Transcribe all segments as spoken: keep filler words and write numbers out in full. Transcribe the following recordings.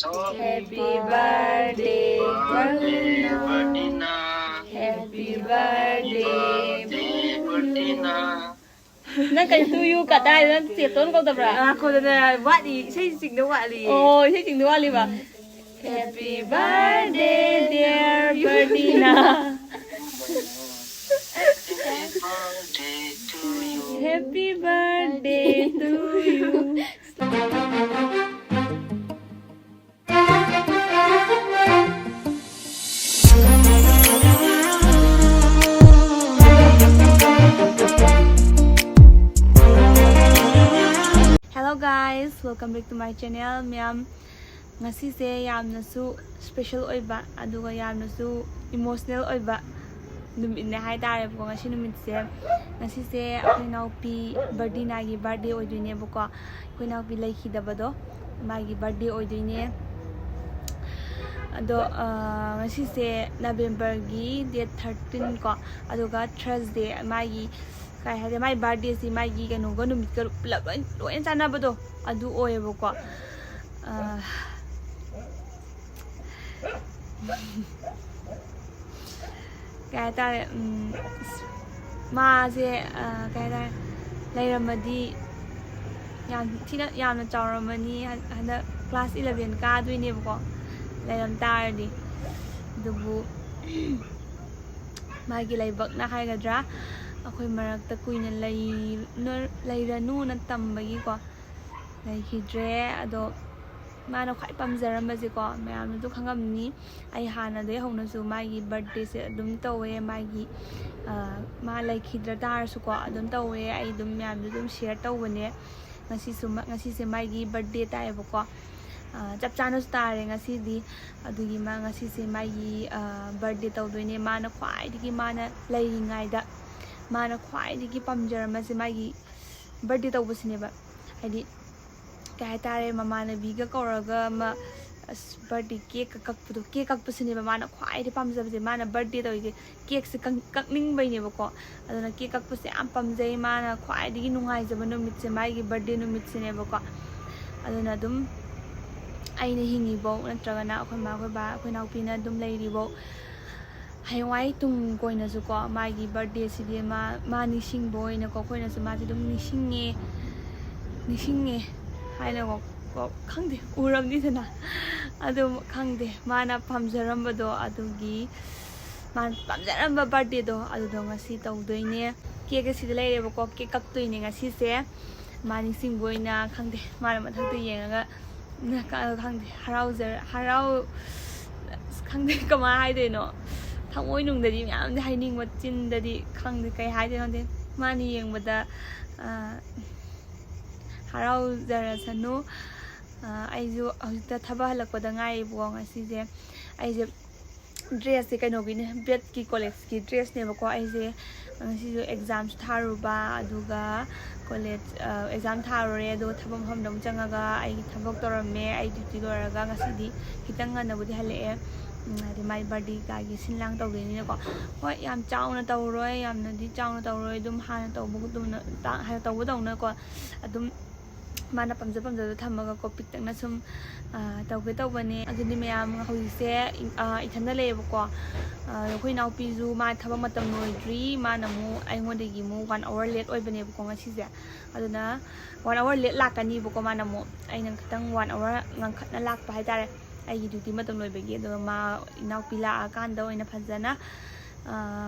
Happy birthday, Bardina. Happy birthday, Bardina. ꯅꯪ ꯀꯩꯅꯣ to you ꯀꯗꯥꯏꯗ ꯅꯪ ꯆꯦꯇꯣꯟ ꯀꯧꯗꯕ꯭ꯔꯥ? ꯉꯥꯏꯈꯣ, ꯑꯗꯨꯅ ꯋꯥꯠꯂꯤ, ꯏꯁꯩ ꯆꯤꯡꯗ ꯋꯥꯠꯂꯤ꯫ ꯑꯣ, ꯏꯁꯩ ꯆꯤꯡꯗ ꯋꯥꯠꯂꯤꯕ꯫ Happy birthday, dear Bardina. Happy birthday to you. Happy birthday to you. Hello guys, welcome back to my channel, ꯃꯌꯥꯝ꯫ ꯉꯁꯤꯁꯦ ꯌꯥꯝꯅꯁꯨ special ꯑꯣꯏꯕ, ꯑꯗꯨꯒ ꯌꯥꯝꯅꯁꯨ emotional ꯑꯣꯏꯕ ꯅꯨꯃꯤꯠꯅꯦ ꯍꯥꯏꯇꯥꯔꯦꯕꯀꯣ꯫ ꯉꯁꯤ ꯅꯨꯃꯤꯠꯁꯦ, ꯉꯁꯤꯁꯦ ꯑꯩꯈꯣꯏ ꯏꯅꯥꯎꯄꯤ ꯕꯔꯗꯤꯅꯥꯒꯤ birthday ꯑꯣꯏꯗꯣꯏꯅꯦꯕꯀꯣ꯫ ꯑꯩꯈꯣꯏ ꯏꯅꯥꯎꯄꯤ ꯂꯩꯈꯤꯗꯕꯗꯣ, ꯃꯥꯒꯤ birthday ꯑꯣꯏꯗꯣꯏꯅꯦ꯫ ꯑꯗꯣ, ꯑ, ꯉꯁꯤꯁꯦ Novemberꯒꯤ date thirteen ꯀꯣ, ꯑꯗꯨꯒ Thursday, ꯃꯥꯒꯤ, ꯀꯩ ꯍꯥꯏꯇꯥꯔꯦ, ꯃꯥꯒꯤ birthdayꯁꯤ ꯃꯥꯒꯤ ꯀꯩꯅꯣꯒ, ꯅꯨꯃꯤꯠꯀ ꯄꯨꯂꯞ ꯂꯣꯏ, ꯂꯣꯏꯅ ꯆꯥꯟꯅꯕꯗꯣ ꯑꯗꯨ ꯑꯣꯏꯌꯦꯕꯀꯣ꯫ ꯑ, ꯀꯩ ꯍꯥꯏꯇꯥꯔꯦ, ꯎꯝ, ꯑꯁ, ꯃꯥꯁꯦ, ꯑ, ꯀꯩ ꯍꯥꯏꯇꯥꯔꯦ, ꯂꯩꯔꯝꯃꯗꯤ ꯌꯥꯝ ꯊꯤꯅ, ꯌꯥꯝꯅ ꯆꯥꯎꯔꯝꯃꯅꯤ꯫ ꯍꯟ-, ꯍꯟꯗꯛ class eleven ꯀꯥꯗꯣꯏꯅꯦꯕꯀꯣ, ꯂꯩꯔꯝ ꯇꯥꯔꯗꯤ꯫ ꯑꯗꯨꯕꯨ ꯃꯥꯒꯤ ꯂꯥꯏꯕꯛꯅ ꯍꯥꯏꯒꯗ꯭ꯔꯥ, ꯑꯩꯈꯣꯏ ꯃꯔꯛꯇ ꯀꯨꯏꯅ ꯂꯩ-, ꯂꯩꯔꯅꯨꯅ ꯇꯝꯕꯒꯤꯀꯣ, ꯂꯩꯈꯤꯗ꯭ꯔꯦ꯫ ꯑꯗꯣ ꯃꯥꯅ ꯈ꯭ꯋꯥꯏ ꯄꯥꯝꯖꯔꯝꯕꯁꯦꯀꯣ, ꯃꯌꯥꯝꯅꯁꯨ ꯈꯪꯉꯝꯅꯤ, ꯑꯩ ꯍꯥꯟꯅꯗꯒꯤ ꯍꯧꯅꯁꯨ ꯃꯥꯒꯤ birthdayꯁꯦ ꯑꯗꯨꯝ ꯇꯧꯋꯦ꯫ ꯃꯥꯒꯤ, ꯑ, ꯃꯥ ꯂꯩꯈꯤꯗ꯭ꯔ ꯇꯥꯔꯁꯨꯀꯣ, ꯑꯗꯨꯝ ꯇꯧꯋꯦ꯫ ꯑꯩ ꯑꯗꯨꯝ ꯃꯌꯥꯝꯗ ꯑꯗꯨꯝ share ꯇꯧꯕꯅꯦ꯫ ꯉꯁꯤꯁꯨ ꯃ-, ꯉꯁꯤꯁꯦ ꯃꯥꯒꯤ birthday ꯇꯥꯏꯌꯦꯕꯀꯣ꯫ ꯑ, ꯆꯞ ꯆꯥꯅꯁꯨ ꯇꯥꯔꯦ ꯉꯁꯤꯗꯤ꯫ ꯑꯗꯨꯒꯤ ꯃꯥ ꯉꯁꯤꯁꯦ ꯃꯥꯒꯤ, ꯑ, birthday ꯇꯧꯗꯣꯏꯅꯦ꯫ ꯃꯥꯅ ꯈ꯭ꯋꯥꯏꯗꯒꯤ, ꯃꯥꯅ ꯂꯩꯔꯤꯉꯩꯗ ꯃꯥꯅ ꯈ꯭ꯋꯥꯏꯗꯒꯤ ꯄꯥꯝꯖꯔꯝꯕꯁꯦ ꯃꯥꯒꯤ birthday ꯇꯧꯕꯁꯤꯅꯦꯕ꯫ ꯍꯥꯏꯗꯤ, ꯀꯩ ꯍꯥꯏꯇꯥꯔꯦ, ꯃꯃꯥꯟꯅꯕꯤꯒ ꯀꯧꯔꯒ ꯑꯃ, ꯑꯁ, birthday cakeꯀ ꯀꯛꯄꯗꯣ, cake ꯀꯛꯄꯁꯤꯅꯦꯕ ꯃꯥꯅ ꯈ꯭ꯋꯥꯏꯗꯒꯤ ꯄꯥꯝꯖꯕꯁꯦ꯫ ꯃꯥꯅ birthday ꯇꯧꯔꯤꯁꯦ cakeꯁꯦ ꯀꯛ-, ꯀꯛꯅꯤꯡꯕꯩꯅꯦꯕꯀꯣ꯫ ꯑꯗꯨꯅ cake ꯀꯛꯄꯁꯦ ꯌꯥꯝ ꯄꯥꯝꯖꯩ꯫ ꯃꯥꯅ ꯈ꯭ꯋꯥꯏꯗꯒꯤ ꯅꯨꯡꯉꯥꯏꯖꯕ ꯅꯨꯃꯤꯠꯁꯦ ꯃꯥꯒꯤ birthday ꯅꯨꯃꯤꯠꯁꯤꯅꯦꯕꯀꯣ꯫ ꯑꯗꯨꯅ ꯑꯗꯨꯝ ꯑꯩꯅ ꯍꯤꯡꯉꯤꯐꯧ, ꯅꯠꯇ꯭ꯔꯒꯅ ꯑꯩꯈꯣꯏ ꯃꯥ, ꯑꯩꯈꯣꯏ ꯕꯥ, ꯑꯩꯈꯣꯏ ꯏꯅꯥꯎꯄꯤꯅ ꯑꯗꯨꯝ ꯂꯩꯔꯤꯐꯧ, ꯍꯌꯦꯡꯋꯥꯏ ꯇꯨꯡ ꯀꯣꯏꯅꯁꯨꯀꯣ, ꯃꯥꯒꯤ ꯕꯥꯔꯗꯦꯁꯤꯗꯤ ꯃꯥ, ꯃꯥ ꯅꯤꯡꯁꯤꯡꯕ ꯑꯣꯏꯅꯀꯣ, ꯑꯩꯈꯣꯏꯅꯁꯨ ꯃꯥꯁꯦ ꯑꯗꯨꯝ ꯅꯤꯡꯁꯤꯡꯉꯦ, ꯅꯤꯡꯁꯤꯡꯉꯦ ꯍꯥꯏꯅꯀꯣ, ꯀꯣ, ꯈꯪꯗꯦ, ꯎꯔꯝꯅꯤꯗꯅ꯫ ꯑꯗꯨꯝ ꯈꯪꯗꯦ, ꯃꯥꯅ ꯄꯥꯝꯖꯔꯝꯕꯗꯣ ꯑꯗꯨꯒꯤ, ꯃꯥꯅ ꯄꯥꯝꯖꯔꯝꯕ ꯕꯥꯔꯗꯦꯗꯣ ꯑꯗꯨꯗꯣ ꯉꯁꯤ ꯇꯧꯗꯣꯏꯅꯦ꯫ ꯀꯦꯛ ꯑꯁꯤꯗ ꯂꯩꯔꯦꯕꯀꯣ, ꯀꯦꯛ ꯀꯛꯇꯣꯏꯅꯦ ꯉꯁꯤꯁꯦ꯫ ꯃꯥ ꯅꯤꯡꯁꯤꯡꯕ ꯑꯣꯏꯅ, ꯈꯪꯗꯦ, ꯃꯥꯅ ꯃꯊꯛꯇ ꯌꯦꯡꯉꯒ, ꯈꯪꯗꯦ, ꯍꯔꯥꯎꯖꯔ-, ꯍꯔꯥꯎ-, ꯑꯁ, ꯈꯪꯗꯦ ꯀꯃꯥꯏ ꯍꯥꯏꯗꯣꯏꯅꯣ꯫ ꯊꯃꯣꯏꯅꯨꯡꯗꯗꯤ ꯃꯌꯥꯝꯗꯤ ꯍꯥꯏꯅꯤꯡꯕ, ꯆꯤꯟꯗꯗꯤ ꯈꯪꯗꯦ ꯀꯩ ꯍꯥꯏꯗꯣꯏꯅꯣ ꯈꯪꯗꯦ꯫ ꯃꯥꯅ ꯌꯦꯡꯕꯗ, ꯑ, ꯍꯔꯥꯎꯖꯔꯁꯅꯨ꯫ ꯑ, ꯑꯩꯁꯨ ꯍꯧꯖꯤꯛꯇ ꯊꯕꯛ ꯍꯜꯂꯛꯄꯗ ꯉꯥꯏꯔꯤꯕꯀꯣ ꯉꯁꯤꯁꯦ꯫ ꯑꯩꯁꯦ ꯗ꯭ꯔꯦꯁꯁꯦ ꯀꯩꯅꯣꯒꯤꯅꯦ, ꯕꯦꯠꯀꯤ ꯀꯣꯂꯦꯖꯀꯤ ꯗ꯭ꯔꯦꯁꯅꯦꯕꯀꯣ꯫ ꯑꯩꯁꯦ ꯉꯁꯤꯁꯨ ꯑꯦꯛꯖꯥꯝꯁꯨ ꯊꯥꯔꯨꯕ, ꯑꯗꯨꯒ ꯀꯣꯂꯦꯖ, ꯑ, ꯑꯦꯛꯖꯥꯝ ꯊꯥꯔꯨꯔꯦ, ꯑꯗꯨꯒ ꯊꯕꯛ ꯃꯐꯝꯗ ꯑꯃꯨꯛ ꯆꯪꯉꯒ ꯑꯩꯒꯤ ꯊꯕꯛ ꯇꯧꯔꯝꯃꯦ꯫ ꯑꯩ ꯗ꯭ꯌꯨꯇꯤ ꯂꯣꯏꯔꯒ ꯉꯁꯤꯗꯤ ꯈꯤꯇꯪ ꯉꯟꯅꯕꯨꯗꯤ ꯍꯜꯂꯛꯑꯦ꯫ ꯎꯝ, ꯍꯥꯏꯗꯤ ꯃꯥꯏ ꯕꯥꯔꯗꯦ ꯀꯩꯀꯥꯒꯤ ꯁꯤꯟ ꯂꯥꯡ ꯇꯧꯗꯣꯏꯅꯤꯅꯀꯣ꯫ ꯍꯣꯏ, ꯌꯥꯝ ꯆꯥꯎꯅ ꯇꯧꯔꯣꯏ, ꯌꯥꯝꯅꯗꯤ ꯆꯥꯎꯅ ꯇꯧꯔꯣꯏ, ꯑꯗꯨꯝ ꯍꯥꯟꯅ ꯇꯧꯕꯒꯨꯝꯅ, ꯇꯥ-, ꯍꯥꯟꯅ ꯇꯧꯕꯗꯧꯅꯀꯣ, ꯑꯗꯨꯝ ꯃꯥꯅ ꯄꯥꯝꯖ ꯄꯥꯝꯖꯕꯗꯣ ꯊꯝꯃꯒꯀꯣ, ꯄꯤꯛꯇꯛꯅ ꯁꯨꯝ, ꯑ, ꯇꯧꯒꯦ ꯇꯧꯕꯅꯦ꯫ ꯑꯗꯨꯗꯤ ꯃꯌꯥꯝ ꯍꯧꯖꯤꯛꯁꯦ ꯏ-, ꯑ, ꯏꯊꯟꯗ ꯂꯩꯌꯦꯕꯀꯣ꯫ ꯑ, ꯑꯩꯈꯣꯏ ꯏꯅꯥꯎꯄꯤꯁꯨ ꯃꯥ ꯊꯕꯛ ꯃꯇꯝ ꯂꯣꯏꯗ꯭ꯔꯤ, ꯃꯥꯅ ꯑꯃꯨꯛ ꯑꯩꯉꯣꯟꯗꯒꯤ ꯑꯃꯨꯛ one hour late ꯑꯣꯏꯕꯅꯦꯕꯀꯣ ꯉꯁꯤꯁꯦ꯫ ꯑꯗꯨꯅ one hour late ꯂꯥꯛꯀꯅꯤꯕꯀꯣ ꯃꯥꯅ ꯑꯃꯨꯛ꯫ ꯑꯩꯅ ꯈꯤꯇꯪ one hour ꯉꯟꯈꯠꯅ ꯂꯥꯛꯄ ꯍꯥꯏꯇꯥꯔꯦ, ꯑꯩꯒꯤ ꯗ꯭ꯌꯨꯇꯤ ꯃꯇꯝ ꯂꯣꯏꯕꯒꯤ꯫ ꯑꯗꯨꯒ ꯃꯥ, ꯏꯅꯥꯎꯄꯤ ꯂꯥꯛꯑꯀꯥꯟꯗ ꯑꯣꯏꯅ ꯐꯖꯅ, ꯑ,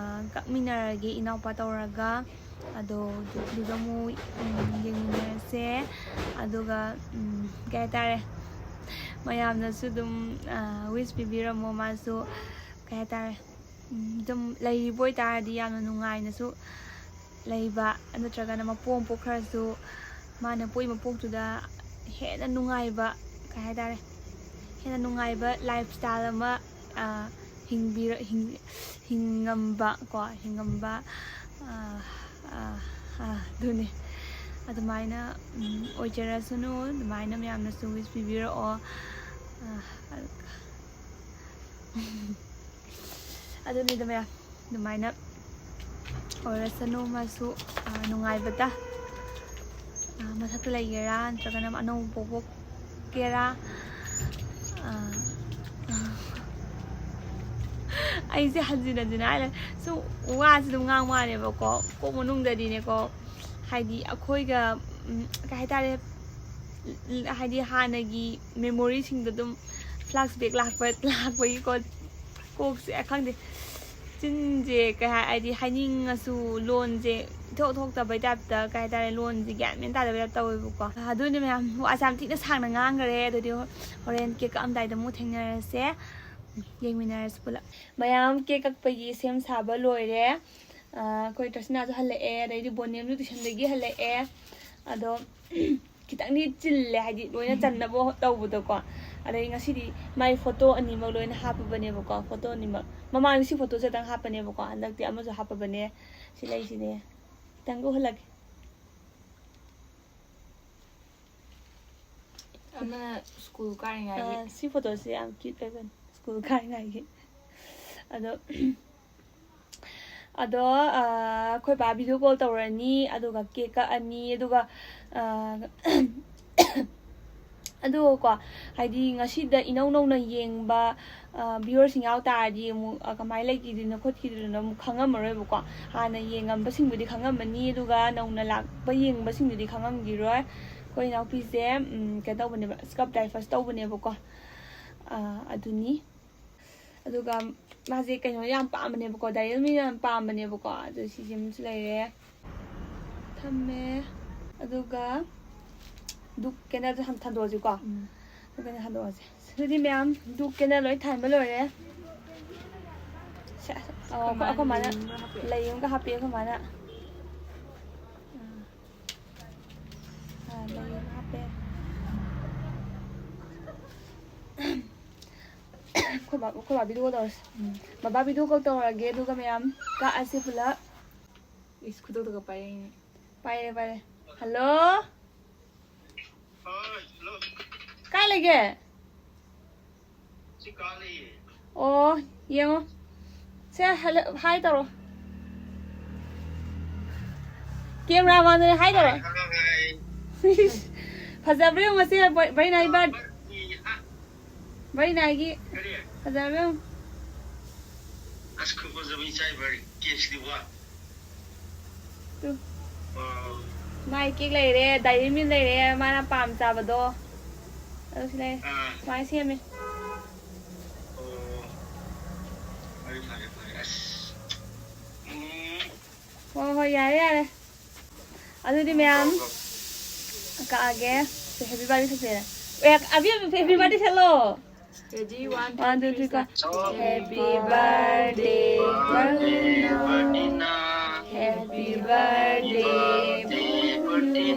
ꯀꯛꯃꯤꯟꯅꯔꯒꯦ ꯏꯅꯥꯎꯄꯥ ꯇꯧꯔꯒ꯫ ꯑꯗꯣ ꯗ꯭ꯌꯨꯇꯤꯗꯨꯗ ꯑꯃꯨꯛ, ꯎꯝ, ꯌꯦꯡꯃꯤꯟꯅꯔꯁꯦ꯫ ꯑꯗꯨꯒ, ꯎꯝ, ꯀꯩ ꯍꯥꯏꯇꯥꯔꯦ, ꯃꯌꯥꯝꯅꯁꯨ ꯑꯗꯨꯝ, ꯑ, wish ꯄꯤꯕꯤꯔꯝꯃꯣ꯫ ꯃꯥꯁꯨ, ꯀꯩ ꯍꯥꯏꯇꯥꯔꯦ, ꯎꯝ, ꯑꯗꯨꯝ ꯂꯩꯔꯤꯕ ꯑꯣꯏꯇꯥꯔꯗꯤ ꯌꯥꯝꯅ ꯅꯨꯡꯉꯥꯏꯅꯁꯨ ꯂꯩꯕ, ꯅꯠꯇ꯭ꯔꯒꯅ ꯃꯄꯣꯛ ꯑꯃ ꯄꯣꯛꯈ꯭ꯔꯁꯨ ꯃꯥꯅ ꯄꯣꯛꯏ ꯃꯄꯣꯛꯇꯨꯗ ꯍꯦꯟꯅ ꯅꯨꯡꯉꯥꯏꯕ, ꯀꯩ ꯍꯥꯏꯇꯥꯔꯦ, ꯍꯦꯟꯅ ꯅꯨꯡꯉꯥꯏꯕ lifestyle ꯑꯃ, ꯑ, ꯍꯤꯡꯕꯤꯔ-, ꯍꯤꯡ-, ꯍꯤꯡꯉꯝꯕ ꯀꯣ, ꯍꯤꯡꯉꯝꯕ, ꯑ, ꯑ, ꯑ, ꯑꯗꯨꯅꯦ꯫ ꯑꯗꯨꯃꯥꯏꯅ, ꯎꯝ, ꯑꯣꯏꯖꯔꯁꯅꯨ꯫ ꯑꯗꯨꯃꯥꯏꯅ ꯃꯌꯥꯝꯅꯁꯨ wish ꯄꯤꯕꯤꯔꯛꯑꯣ꯫ ꯑ, ꯑꯗꯨꯅꯤꯗ ꯃꯌꯥꯝ, ꯑꯗꯨꯃꯥꯏꯅ ꯑꯣꯏꯔꯁꯅꯨ꯫ ꯃꯥꯁꯨ, ꯑ, ꯅꯨꯡꯉꯥꯏꯕꯗ, ꯑ, ꯃꯊꯛꯇ ꯂꯩꯒꯦꯔꯥ ꯅꯠꯇ꯭ꯔꯒꯅ ꯑꯅꯧꯕ ꯄꯣꯛꯄ ꯀꯦꯔꯥ, ꯑꯩꯁꯦ ꯍꯟꯖꯤꯟ ꯍꯟꯖꯤꯟ ꯍꯥꯏꯔꯦ꯫ ꯁꯨꯝ ꯋꯥꯁꯦ ꯑꯗꯨꯝ ꯉꯥꯡ ꯃꯥꯜꯂꯦꯕꯀꯣ, ꯀꯣꯛ ꯃꯅꯨꯡꯗꯗꯤꯅꯦꯀꯣ, ꯍꯥꯏꯗꯤ ꯑꯩꯈꯣꯏꯒ, ꯎꯝ, ꯀꯩ ꯍꯥꯏꯇꯥꯔꯦ, ꯍꯥꯏꯗꯤ ꯍꯥꯟꯅꯒꯤ ꯃꯦꯃꯣꯔꯤꯁꯤꯡꯗꯣ ꯑꯗꯨꯝ ꯐ꯭ꯂꯥꯁꯕꯦꯛ ꯂꯥꯛꯄ, ꯂꯥꯛꯄꯒꯤꯀꯣ, ꯀꯣꯛꯁꯦ ꯈꯪꯗꯦ꯫ ꯆꯤꯟꯁꯦ ꯀꯩ ꯍꯥꯏ, ꯍꯥꯏꯗꯤ ꯍꯥꯏꯅꯤꯡꯉꯁꯨ ꯂꯣꯟꯁꯦ ꯏꯊꯣꯛ ꯊꯣꯛꯇꯕꯩ ꯇꯥꯏꯞꯇ, ꯀꯩ ꯍꯥꯏꯇꯥꯔꯦ, ꯂꯣꯟꯁꯦ ꯒ꯭ꯌꯥꯟ ꯃꯦꯟ ꯇꯥꯗꯕꯩ ꯇꯥꯏꯞ ꯇꯧꯋꯦꯕꯀꯣ꯫ ꯑꯗꯨꯅꯦ ꯃꯌꯥꯝ, ꯋꯥꯁꯦ ꯌꯥꯝ ꯊꯤꯅ ꯁꯥꯡꯅ ꯉꯥꯡꯈ꯭ꯔꯦ꯫ ꯑꯗꯨꯗꯤ ꯍꯣꯔꯦꯟ ꯀꯦꯛ ꯀꯛꯑꯝꯗꯥꯏꯗ ꯑꯃꯨꯛ ꯊꯦꯡꯅꯔꯁꯦ, ꯌꯦꯡꯃꯤꯟꯅꯔꯁꯤ ꯄꯨꯂꯞ꯫ ꯃꯌꯥꯝ ꯀꯦꯛ ꯀꯛꯄꯒꯤ ꯁꯦꯝ ꯁꯥꯕ ꯂꯣꯏꯔꯦ꯫ ꯑ, ꯑꯩꯈꯣꯏ ꯇ꯭ꯔꯁꯤꯅꯥꯁꯨ ꯍꯜꯂꯛꯑꯦ, ꯑꯗꯩꯗꯤ ꯕꯣꯅꯦꯝꯁꯨ ꯇꯨꯏꯁꯟꯗꯒꯤ ꯍꯜꯂꯛꯑꯦ꯫ ꯑꯗꯣ ꯈꯤꯇꯪꯗꯤ ꯆꯤꯜꯂꯦ, ꯍꯥꯏꯗꯤ ꯂꯣꯏꯅ ꯆꯟꯅꯕ ꯇꯧꯕꯗꯣꯀꯣ꯫ ꯑꯗꯩ ꯉꯁꯤꯗꯤ ꯃꯥꯏ ꯐꯣꯇꯣ ꯑꯅꯤꯃꯛ ꯂꯣꯏꯅ ꯍꯥꯞꯄꯕꯅꯦꯕꯀꯣ, ꯐꯣꯇꯣ ꯑꯅꯤꯃꯛ꯫ ꯃꯃꯥꯡꯗꯤ ꯁꯤ ꯐꯣꯇꯣꯁꯦ ꯈꯛꯇꯪ ꯍꯥꯞꯄꯅꯦꯕꯀꯣ, ꯍꯟꯗꯛꯇꯤ ꯑꯃꯁꯨ ꯍꯥꯞꯄꯕꯅꯦ꯫ ꯁꯤ ꯂꯩꯁꯤꯅꯦ, ꯈꯤꯇꯪꯒ ꯎꯍꯜꯂꯛꯀꯦ꯫ ꯑꯃꯅ ꯁ꯭ꯀꯨꯜ ꯀꯥꯔꯤꯉꯩꯒꯤ꯫ ꯑꯥ, ꯁꯤ ꯐꯣꯇꯣꯁꯦ ꯌꯥꯝ ꯀ꯭ꯌꯨꯠ ꯑꯣꯏꯕꯅꯤ, ꯁ꯭ꯀꯨꯜ ꯀꯥꯔꯤꯉꯩꯒꯤ꯫ ꯑꯗꯣ, ꯑꯗꯣ, ꯑꯥ, ꯑꯩꯈꯣꯏ ꯕꯥ ꯚꯤꯗꯤꯑꯣ ꯀꯣꯜ ꯇꯧꯔꯅꯤ, ꯑꯗꯨꯒ ꯀꯦꯛ ꯀꯛꯑꯅꯤ, ꯑꯗꯨꯒ, ꯑꯥ, ꯑꯗꯨꯒꯀꯣ, ꯍꯥꯏꯗꯤ ꯉꯁꯤꯗ ꯏꯅꯧ ꯅꯧꯅ ꯌꯦꯡꯕ, ꯑ, ꯚ꯭ꯌꯨꯋꯔꯁꯤꯡ ꯌꯥꯎ ꯇꯥꯔꯗꯤ ꯑꯃꯨꯛ, ꯑ, ꯀꯃꯥꯏꯅ ꯂꯩꯈꯤꯗꯣꯏꯅꯣ ꯈꯣꯠꯈꯤꯗꯣꯏꯅꯣ ꯑꯃꯨꯛ ꯈꯪꯉꯝꯃꯔꯣꯏꯕꯀꯣ꯫ ꯍꯥꯟꯅ ꯌꯦꯡꯉꯝꯕꯁꯤꯡꯕꯨꯗꯤ ꯈꯪꯉꯝꯃꯅꯤ, ꯑꯗꯨꯒ ꯅꯧꯅ ꯂꯥꯛꯄ ꯌꯦꯡꯕꯁꯤꯡꯗꯨꯗꯤ ꯈꯪꯉꯝꯈꯤꯔꯣꯏ꯫ ꯑꯩꯈꯣꯏ ꯏꯅꯥꯎꯄꯤꯁꯦ, ꯎꯝ, ꯀꯩꯅꯣ ꯇꯧꯕꯅꯦꯕ, ꯁ꯭ꯀꯔꯞ ꯗꯥꯏ ꯐꯥꯔꯁ ꯇꯧꯕꯅꯦꯕꯀꯣ꯫ ꯑ, ꯑꯗꯨꯅꯤ꯫ ꯑꯗꯨꯒ ꯃꯥꯁꯦ ꯀꯩꯅꯣ ꯌꯥꯝ ꯄꯥꯝꯕꯅꯦꯕꯀꯣ, ꯗꯥꯏꯔꯤ ꯃꯤꯔ ꯌꯥꯝ ꯄꯥꯝꯕꯅꯦꯕꯀꯣ꯫ ꯑꯗꯨ ꯁꯤꯁꯤꯃꯁꯨ ꯂꯩꯔꯦ꯫ ꯊꯝꯃꯦ꯫ ꯑꯗꯨꯒ ꯙꯨꯞ ꯀꯦꯟꯗꯜꯁꯦ ꯍꯥꯟ ꯊꯥꯟꯗꯣꯛꯑꯁꯤꯀꯣ꯫ ꯎꯝ꯫ ꯙꯨꯞ ꯀꯦꯟꯗꯜ ꯊꯥꯟꯗꯣꯛꯑꯁꯦ꯫ ꯑꯗꯨꯗꯤ ꯃꯌꯥꯝ ꯙꯨꯞ ꯀꯦꯟꯗꯜ ꯂꯣꯏ ꯊꯥꯟꯕ ꯂꯣꯏꯔꯦ꯫ ꯁꯦ, ꯑꯣ, ꯑꯩꯈꯣꯏ, ꯑꯩꯈꯣꯏ ꯃꯥꯅ ꯂꯩ ꯑꯃꯒ ꯍꯥꯞꯄꯛꯑꯦ ꯑꯩꯈꯣꯏ ꯃꯥꯅ꯫ ꯑꯥ꯫ ꯑꯥ, ꯂꯩ ꯑꯃ ꯍꯥꯞꯄꯦ꯫ ꯑꯩꯈꯣꯏ ꯕꯥ, ꯑꯩꯈꯣꯏ ꯕꯥ ꯚꯤꯗꯤꯑꯣ ꯇꯧꯔꯁꯤ꯫ ꯎꯝ꯫ ꯕꯕꯥ ꯚꯤꯗꯤꯑꯣ ꯀꯣꯜ ꯇꯧꯔꯒꯦ, ꯑꯗꯨꯒ ꯃꯌꯥꯝ ꯀꯛꯑꯁꯦ ꯄꯨꯂꯞ꯫ ꯏꯁ, ꯈꯨꯗꯛꯇꯒ ꯄꯥꯏꯔꯛꯏꯅꯦ꯫ ꯄꯥꯏꯔꯦ, ꯄꯥꯏꯔꯦ꯫ ꯍꯜꯂꯣ? ꯀꯥꯏ ꯂꯩꯒꯦ? ꯑꯣ, ꯌꯦꯡꯉꯣ꯫ ꯁꯦ, ꯍꯜꯂꯣ, ꯍꯥꯏ ꯇꯧꯔꯣ꯫ ꯀꯦꯃꯦꯔꯥ ꯃꯥꯟꯗꯅ ꯍꯥꯏ ꯇꯧꯔꯣ꯫ ꯐꯖꯕ꯭ꯔꯥ ꯌꯦꯡꯉꯣ ꯁꯦ, ꯕ-, ꯕꯩꯅꯥꯏ ꯕꯥꯔꯠ-, ꯕꯩꯅꯥꯏꯒꯤ꯫ ꯐꯖꯕ꯭ꯔꯥ ꯌꯦꯡꯉꯣ꯫ ꯑꯁ, ꯈꯨꯐꯖꯕ ꯏꯆꯥ ꯏꯕꯥꯅꯤ꯫ ꯀꯦꯛꯁꯤꯗꯤ ꯋꯥ꯫ ꯇꯨ꯫ ꯋꯥꯎ꯫ ꯃꯥꯏ ꯀꯦꯛ ꯂꯩꯔꯦ, ꯗꯥꯏꯔꯤ ꯃꯤꯜ ꯂꯩꯔꯦ, ꯃꯥꯅ ꯄꯥꯝ ꯆꯥꯕꯗꯣ꯫ ꯑꯗꯨꯁꯨ ꯂꯩꯔꯦ꯫ ꯑꯥ꯫ ꯁꯨꯃꯥꯏꯅ ꯁꯦꯝꯃꯦ꯫ ꯑꯣ꯫ ꯐꯔꯦ, ꯐꯔꯦ, ꯐꯔꯦ꯫ ꯑꯁ꯫ ꯎꯝ꯫ ꯍꯣꯏ, ꯍꯣꯏ, ꯌꯥꯔꯦ, ꯌꯥꯔꯦ꯫ ꯑꯗꯨꯗꯤ ꯃꯌꯥꯝ ꯀꯛꯑꯒꯦ꯫ ꯁꯦ, ꯍꯦꯄꯤ ꯕꯥꯔꯗꯦ ꯁꯛꯁꯦ꯫ ꯑꯦ, ꯑꯕꯤ, happy birthday ꯁꯛꯂꯣ꯫ Ready, one, two, three, start. Happy birthday to you. Happy birthday to you.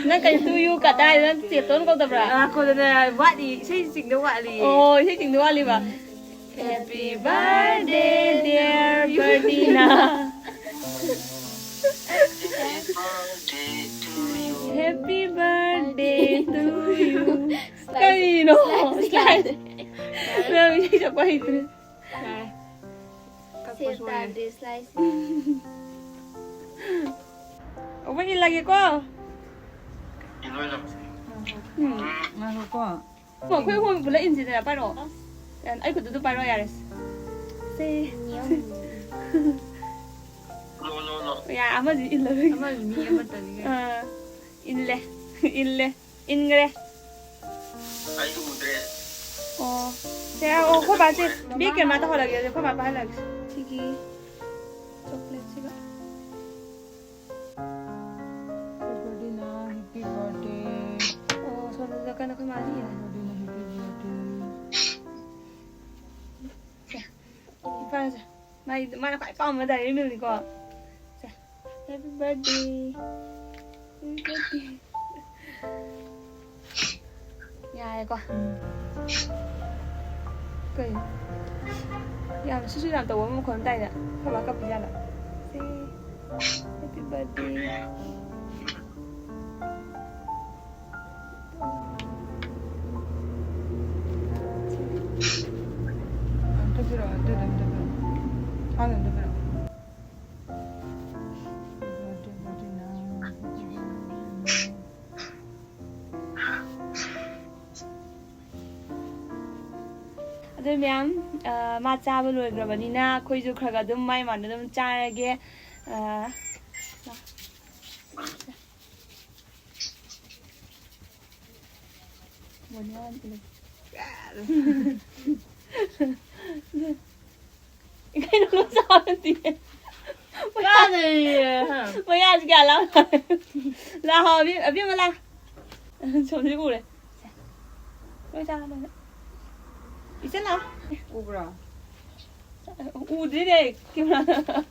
ꯅꯪ ꯀꯩꯅꯣ to you ꯀꯗꯥꯏꯗ? ꯅꯪ ꯆꯦꯇꯣꯟ ꯀꯧꯗꯕ꯭ꯔꯥ? ꯉꯥꯏꯈꯣꯗꯅ, ꯋꯥꯠꯂꯤ, ꯏꯁꯩ ꯆꯤꯡꯗ ꯋꯥꯠꯂꯤ꯫ ꯑꯣ, ꯏꯁꯩ ꯆꯤꯡꯗ ꯋꯥꯠꯂꯤꯕ꯫ Happy birthday, dear Ferdina. Happy birthday to you. ꯀꯔꯤꯅꯣ? Slide. ꯅꯪ ꯏꯁꯩ ꯁꯛꯄ ꯍꯩꯇ꯭ꯔꯦ꯫ ꯌꯥꯔꯦ꯫ ꯀꯛꯄ ꯁꯦꯞ ꯁꯣꯏꯔꯦ꯫ ꯇꯥꯗ꯭ꯔꯦ, slide꯫ ꯑꯃꯨꯛ ꯏꯜꯂꯒꯦꯀꯣ꯫ ꯏꯜꯂꯣꯏꯗ꯫ ꯎꯝ꯫ ꯉꯥꯏꯈꯣꯀꯣ꯫ ꯑꯩꯈꯣꯏ ꯑꯍꯨꯝ ꯄꯨꯂꯞ ꯏꯟꯁꯤꯗꯅ ꯄꯥꯏꯔꯛꯑꯣ꯫ ꯑꯩ ꯈꯨꯠꯇꯨꯗ ꯄꯥꯏꯔꯛꯑꯣ ꯌꯥꯔꯦ꯫ ꯁꯦ꯫ ꯂꯣ, ꯂꯣ, ꯂꯣ꯫ ꯌꯥ, ꯑꯃꯁꯤ ꯏꯜꯂꯔꯣꯏ꯫ ꯑꯃꯁꯨ ꯃꯤ ꯑꯃꯠꯇꯅꯤ ꯀꯩꯅꯣ꯫ ꯑꯥ, ꯏꯜꯂꯦ꯫ ꯏꯜꯂꯦ꯫ ꯏꯟꯈ꯭ꯔꯦ꯫ ꯑꯩ ꯎꯗ꯭ꯔꯦ꯫ ꯑꯣ꯫ ꯁꯦ, ꯑꯣ, ꯑꯩꯈꯣꯏ ꯕꯥꯁꯦ ꯕꯦꯛ ꯀꯩꯅꯣ ꯇꯧꯍꯜꯂꯒꯦ, ꯑꯩꯈꯣꯏ ꯕꯥ ꯄꯥꯏꯍꯜꯂꯒꯦ꯫ ꯁꯤꯒꯤ ꯆꯣꯀ꯭ꯂꯦꯠꯁꯤꯒ꯫ Ferdina, happy birthday. ꯑꯣ, ꯁꯣꯝꯗ ꯀꯟꯅ ꯑꯩꯈꯣꯏ ꯃꯥꯁꯦ ꯏꯔꯦ꯫ Ferdina, happy birthday. ꯏꯄꯥꯁꯦ꯫ ꯃꯥꯏ-, ꯃꯥꯅ ꯈ꯭ꯋꯥꯏ ꯄꯥꯝꯕ ꯗꯥꯏꯔꯤ ꯃꯤꯜꯅꯤꯀꯣ꯫ ꯁꯦ, happy birthday. Happy birthday. ꯌꯥꯔꯦꯀꯣ꯫ ꯎꯝ꯫ ꯀꯩ? ꯌꯥꯝ ꯁꯤꯁꯨ ꯌꯥꯝ ꯇꯧꯕ ꯑꯃ ꯃꯈꯣꯟ ꯇꯥꯏꯗ꯫ ꯑꯩꯈꯣꯏ ꯕꯥ ꯀꯞꯄꯤꯖꯥꯠꯂꯣ? ꯁꯦ, happy birthday. ꯑꯝꯇ ꯄꯤꯔꯛꯑꯣ, ꯑꯗꯨꯗꯣ ꯑꯝꯇ ꯄꯤꯔꯛꯑꯣ꯫ ꯊꯥꯡꯗꯣ ꯑꯝꯇ ꯄꯤꯔꯛꯑꯣ꯫ Birthday, birthday, nine. ꯑꯗꯨ ꯃꯌꯥꯝ, ꯑ, ꯃꯥ ꯆꯥꯕ ꯂꯣꯏꯈ꯭ꯔꯕꯅꯤꯅ ꯑꯩꯈꯣꯏꯁꯨ ꯈꯔ ꯈꯔ ꯑꯗꯨꯝ ꯃꯥꯏ ꯃꯥꯟꯅ ꯑꯗꯨꯝ ꯆꯥꯔꯒꯦ꯫ ꯑ, ꯀꯩꯅꯣ ꯂꯣꯏ ꯆꯥꯕ ꯅꯠꯇꯤꯌꯦ꯫ ꯆꯥꯗ꯭ꯔꯤꯌꯦ, ꯍꯥ꯫ ꯃꯌꯥꯁꯤ ꯀꯌꯥ ꯂꯥꯎ-, ꯂꯥꯛꯑꯣ, ꯑꯕꯦꯝ-, ꯑꯕꯦꯝꯃ ꯂꯥꯛ꯫ ꯁꯣꯝꯁꯤ ꯎꯔꯦ꯫ ꯂꯣꯏ ꯆꯥꯔꯣ, ꯂꯣꯏ ꯆꯥꯔꯣ꯫ ꯏꯆꯦ ꯂꯥꯛꯑꯣ꯫ ꯎꯕ꯭ꯔꯣ? ꯎꯗ꯭ꯔꯤꯅꯦ, ꯀꯦꯃꯦꯔꯥꯗ꯫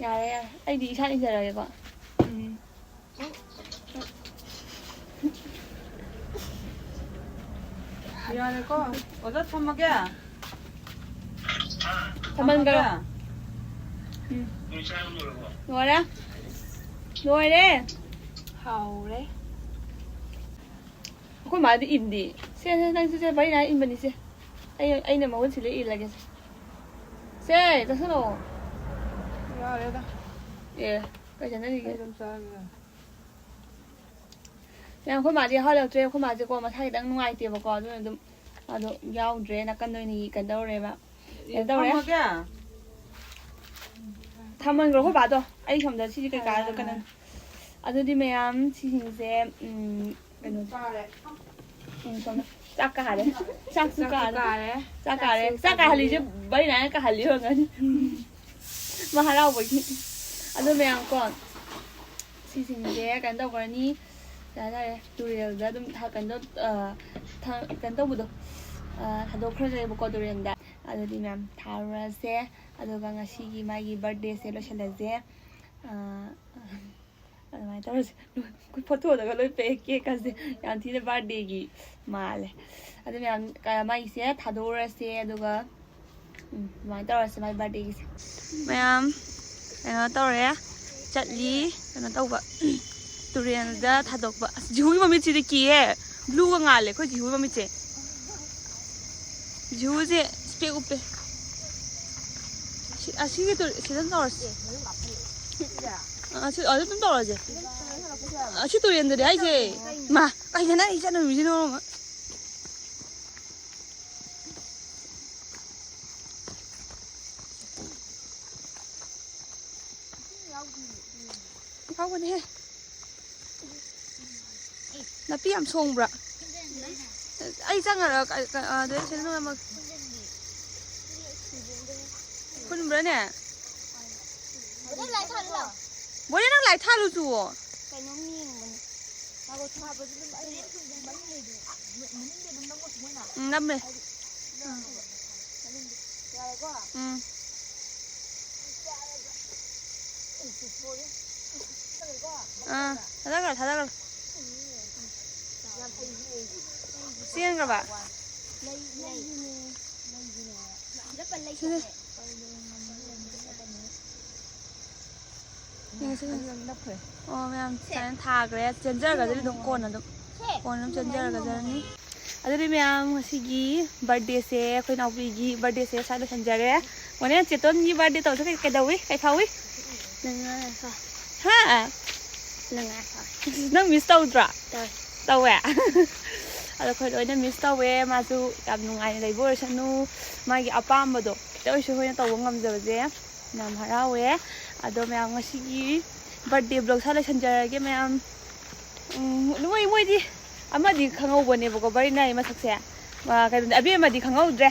ꯌꯥꯔꯦ, ꯌꯥꯔꯦ꯫ ꯑꯩꯗꯤ ꯏꯁꯥꯅ ꯏꯖꯔꯒꯦꯀꯣ꯫ ꯎꯝ꯫ ꯌꯥꯔꯦꯀꯣ? ꯑꯣꯖꯥ, ꯊꯝꯃꯒꯦ? ꯊꯝꯍꯟꯈ꯭ꯔꯣ꯫ ꯊꯝꯃꯒꯦ? ꯎꯝ꯫ ꯂꯣꯏꯔꯦ? ꯂꯣꯏꯔꯦ꯫ ꯍꯥꯎꯔꯦ꯫ ꯑꯩꯈꯣꯏ ꯃꯥꯗꯤ ꯏꯟꯗꯤ꯫ ꯁꯦ, ꯁꯦ, ꯅꯪ ꯁꯦ, ꯁꯦ, ꯕꯔꯤꯅꯥ ꯏꯟꯕꯅꯤ, ꯁꯦ꯫ ꯑꯩ, ꯑꯩꯅ ꯃꯍꯨꯠ ꯁꯤꯜꯂ ꯏꯜꯂꯒꯦ, ꯁꯦ꯫ ꯁꯦ, ꯆꯠꯁꯜꯂꯣ꯫ ꯌꯥꯔꯦꯗ꯫ ꯑꯦ, ꯀꯩ ꯆꯠꯅꯔꯤꯒꯦ? ꯑꯩ ꯑꯗꯨꯝ ꯆꯥꯔꯒꯦ꯫ ꯃꯌꯥꯝ, ꯑꯩꯈꯣꯏ ꯃꯥꯗꯤ ꯌꯥꯎꯍꯜꯂꯛꯇ꯭ꯔꯦ꯫ ꯑꯩꯈꯣꯏ ꯃꯥꯁꯦꯀꯣ ꯃꯁꯥ ꯈꯤꯇꯪ ꯅꯨꯡꯉꯥꯏꯇꯦꯕꯀꯣ, ꯑꯗꯨꯅ ꯑꯗꯨꯝ ꯑꯗꯣ ꯌꯥꯎꯗ꯭ꯔꯦ꯫ ꯅꯥꯀꯟꯗ ꯑꯣꯏꯅ ꯀꯩꯅꯣ ꯇꯧꯔꯦꯕ꯫ ꯀꯩꯅꯣ ꯇꯧꯔꯦ꯫ ꯊꯝꯃꯒꯦ? ꯊꯝꯍꯟꯈ꯭ꯔꯣ ꯑꯩꯈꯣꯏ ꯕꯥꯗꯣ꯫ ꯑꯩ ꯁꯣꯝꯗ ꯁꯤꯁꯦ ꯀꯩꯀꯥꯗꯣ ꯀꯩꯅꯣ꯫ ꯑꯗꯨꯗꯤ ꯃꯌꯥꯝ ꯁꯤꯁꯤꯡꯁꯦ, ꯎꯝ, ꯀꯩꯅꯣ꯫ ꯆꯥꯔꯦ꯫ ꯎꯝ, ꯁꯣꯝꯗ ꯆꯥꯛ ꯀꯥꯔꯦ꯫ ꯆꯥꯛꯁꯨ ꯆꯥꯛꯁꯨ ꯀꯥꯔꯦ꯫ ꯀꯥꯔꯦ꯫ ꯆꯥꯛ ꯀꯥꯔꯦ꯫ ꯆꯥꯛꯁꯨ ꯆꯥꯛ ꯀꯥꯍꯜꯂꯤꯁꯦ ꯀꯥꯕꯤꯔꯦ꯫ ꯕꯔꯤꯅꯥꯅ ꯀꯥꯍꯜꯂꯤ ꯑꯣꯏꯔꯝꯒꯅꯤ꯫ ꯃꯥ ꯍꯔꯥꯎꯕꯒꯤ꯫ ꯑꯗꯣ ꯃꯌꯥꯝ ꯀꯣ, ꯁꯤꯁꯤꯡꯁꯦ ꯀꯩꯅꯣ ꯇꯧꯈ꯭ꯔꯅꯤ꯫ ꯀꯩ ꯍꯥꯏꯇꯥꯔꯦ, ꯇꯨꯔꯦꯜꯗ ꯑꯗꯨꯝ ꯊ-, ꯀꯩꯅꯣ ꯇꯧ-, ꯑ, ꯊ-, ꯀꯩꯅꯣ ꯇꯧꯕꯗꯣ, ꯑ, ꯊꯥꯗꯣꯛꯈ꯭ꯔꯁꯦꯕꯀꯣ ꯇꯨꯔꯦꯜꯗ꯫ ꯑꯗꯨꯗꯤ ꯃꯌꯥꯝ ꯊꯥꯔꯨꯔꯁꯦ꯫ ꯑꯗꯨꯒ ꯉꯁꯤꯒꯤ ꯃꯥꯒꯤ ꯕꯥꯔꯗꯦꯁꯦ ꯂꯣꯏꯁꯤꯜꯂꯁꯦ꯫ ꯑ, ꯑꯗꯨꯃꯥꯏꯅ ꯇꯧꯔꯁꯦ꯫ ꯑꯩꯈꯣꯏ ꯐꯣꯇꯣꯗꯒ ꯂꯣꯏ ꯄꯦꯛꯑꯦ ꯀꯦꯛꯀꯁꯦ꯫ ꯌꯥꯝ ꯊꯤꯅ ꯕꯥꯔꯗꯦꯒꯤ ꯃꯥꯜꯂꯦ꯫ ꯑꯗꯨ ꯃꯌꯥꯝ, ꯀ-, ꯃꯥꯒꯤꯁꯦ ꯊꯥꯗꯣꯛꯎꯔꯁꯦ꯫ ꯑꯗꯨꯒ ꯎꯝ, ꯑꯗꯨꯃꯥꯏꯅ ꯇꯧꯔꯁꯦ ꯃꯥꯏ ꯕꯥꯔꯗꯦꯒꯤꯁꯦ꯫ ꯃꯌꯥꯝ ꯀꯩꯅꯣ ꯇꯧꯔꯦ, ꯆꯠꯂꯤ, ꯀꯩꯅꯣ ꯇꯧꯕ, ꯇꯨꯔꯦꯜꯗ ꯊꯥꯗꯣꯛꯄ꯫ ꯑꯁ, ꯖꯤꯍꯨꯒꯤ ꯃꯃꯤꯠꯁꯤꯗꯤ ꯀꯤꯌꯦ, ꯕ꯭ꯂꯨꯒ ꯉꯥꯜꯂꯦ ꯑꯩꯈꯣꯏ ꯖꯤꯍꯨꯒꯤ ꯃꯃꯤꯠꯁꯦ꯫ ꯖꯤꯍꯨꯁꯦ ꯏꯁꯄꯦꯛ ꯎꯞꯄꯦ꯫ ꯁꯤ, ꯑꯁꯤꯒꯤ ꯇꯨꯔꯦꯜ, ꯁꯤꯗ ꯑꯗꯨꯝ ꯇꯧꯔꯁꯦ꯫ ꯑ, ꯁꯤ, ꯑꯗꯨ ꯑꯗꯨꯝ ꯇꯧꯔꯁꯦ꯫ ꯑꯁꯤ ꯇꯨꯔꯦꯜꯗꯗꯤ ꯍꯥꯏꯁꯦ꯫ ꯃꯥ, ꯀꯩꯗꯅ ꯑꯩ ꯆꯠꯂꯝꯃꯤꯁꯤꯅꯣ? ꯇꯧꯕꯅꯦꯍꯦ꯫ ꯅꯥꯄꯤ ꯌꯥꯝ ꯁꯣꯡꯕ꯭ꯔꯥ? ꯑꯩ ꯆꯪꯉꯔ ꯑꯗꯨꯗꯩ ꯁꯤꯗ ꯅꯣꯡꯃ ꯐꯨꯟꯕ꯭ꯔꯥꯅꯦ? ꯕꯣꯔꯦ, ꯅꯪ ꯂꯥꯏ ꯊꯥꯜꯂꯨ ꯆꯨꯑꯣ꯫ ꯀꯩꯅꯣꯝ ꯌꯦꯡꯕꯅꯤ꯫ ꯊꯥꯕꯗꯨ ꯑꯗꯨꯝ ꯑꯩ ꯃꯅꯤꯡꯗ ꯑꯗꯨꯝ ꯅꯝꯃꯣ ꯊꯃꯣꯏꯅ꯫ ꯎꯝ, ꯅꯝꯃꯦ꯫ ꯌꯥꯔꯦꯀꯣ? ꯎꯝ꯫ ꯑꯥ, ꯊꯥꯗꯈ꯭ꯔꯣ, ꯊꯥꯗꯈ꯭ꯔꯣ꯫ ꯆꯦꯟꯈ꯭ꯔꯕ? ꯌꯦꯡꯉꯁꯤ, ꯌꯦꯡꯉꯁꯤ꯫ ꯑꯣ, ꯃꯌꯥꯝ ꯁꯨꯃꯥꯏꯅ ꯊꯥꯈ꯭ꯔꯦ꯫ ꯆꯦꯟꯖꯔꯒꯗꯤ ꯑꯗꯨꯝ ꯀꯣꯟꯅ ꯑꯗꯨꯝ, ꯀꯣꯟꯅ ꯑꯗꯨꯝ ꯆꯦꯟꯖꯔꯒꯖꯔꯅꯤ꯫ ꯑꯗꯨꯗꯤ ꯃꯌꯥꯝ, ꯉꯁꯤꯒꯤ ꯕꯥꯔꯗꯦꯁꯦ, ꯑꯩꯈꯣꯏ ꯏꯅꯥꯎꯄꯤꯒꯤ ꯕꯥꯔꯗꯦꯁꯦ ꯁ꯭ꯋꯥꯏꯗ ꯂꯣꯏꯁꯤꯟꯖꯔꯦ꯫ ꯃꯣꯔꯦ, ꯆꯦꯇꯣꯟꯒꯤ ꯕꯥꯔꯗꯦ ꯇꯧꯕꯁꯦ ꯀꯩ-, ꯀꯩꯗꯧꯏ? ꯀꯩ ꯐꯥꯎꯏ? ꯅꯨꯡꯉꯥꯏ꯫ ꯍꯥ? ꯅꯨꯡꯉꯥꯏ꯫ ꯅꯪ ꯃꯤꯁ ꯇꯧꯗ꯭ꯔꯣ? ꯇꯧꯋꯦ꯫ ꯇꯧꯋꯦ? ꯑꯗꯣ ꯑꯩꯈꯣꯏ ꯂꯣꯏꯅ ꯃꯤꯁ ꯇꯧꯋꯦ꯫ ꯃꯥꯁꯨ ꯌꯥꯝ ꯅꯨꯡꯉꯥꯏꯅ ꯂꯩꯕ ꯑꯣꯏꯔꯁꯅꯨ꯫ ꯃꯥꯒꯤ ꯑꯄꯥꯝꯕꯗꯣ ꯈꯤꯇ ꯑꯣꯏꯔꯁꯨ ꯑꯩꯈꯣꯏꯅ ꯇꯧꯕ ꯉꯝꯖꯕꯁꯦ ꯌꯥꯝ ꯍꯔꯥꯎꯋꯦ꯫ ꯑꯗꯣ ꯃꯌꯥꯝ, ꯉꯁꯤꯒꯤ ꯕꯥꯔꯗꯦ ꯕ꯭ꯂꯣꯒ ꯁ꯭ꯋꯥꯏ ꯂꯣꯏꯁꯤꯟꯖꯔꯒꯦ ꯃꯌꯥꯝ꯫ ꯎꯝ, ꯃꯣꯏ, ꯃꯣꯏꯗꯤ ꯑꯃꯗꯤ ꯈꯪꯍꯧꯕꯅꯦꯕꯀꯣ, ꯕꯔꯤꯅꯥꯒꯤ ꯃꯁꯛꯁꯦ꯫ ꯑ, ꯀꯩꯅꯣꯗꯤ, ꯑꯕꯦꯝꯃꯗꯤ ꯈꯪꯍꯧꯗ꯭ꯔꯦ꯫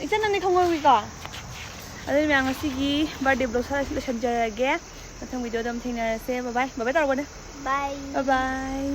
ꯏꯆꯟ, ꯅꯪꯗꯤ ꯈꯪꯍꯧꯋꯤꯀꯣ? ꯑꯗꯨꯗꯤ ꯃꯌꯥꯝ, ꯉꯁꯤꯒꯤ ꯕꯥꯔꯗꯦ ꯕ꯭ꯂꯣꯒ ꯁ꯭ꯋꯥꯏꯗ ꯂꯣꯏꯁꯤꯟꯖꯔꯒꯦ꯫ ꯃꯊꯪ ꯚꯤꯗꯤꯑꯣꯗ ꯑꯃꯨꯛ ꯊꯦꯡꯅꯔꯁꯦ꯫ ꯕꯥꯏ ꯕꯥꯏ꯫ ꯕꯥꯏ ꯕꯥꯏ ꯇꯧꯔꯛꯑꯣꯅꯦ꯫ ꯕꯥꯏ꯫ ꯕꯥꯏ ꯕꯥꯏ꯫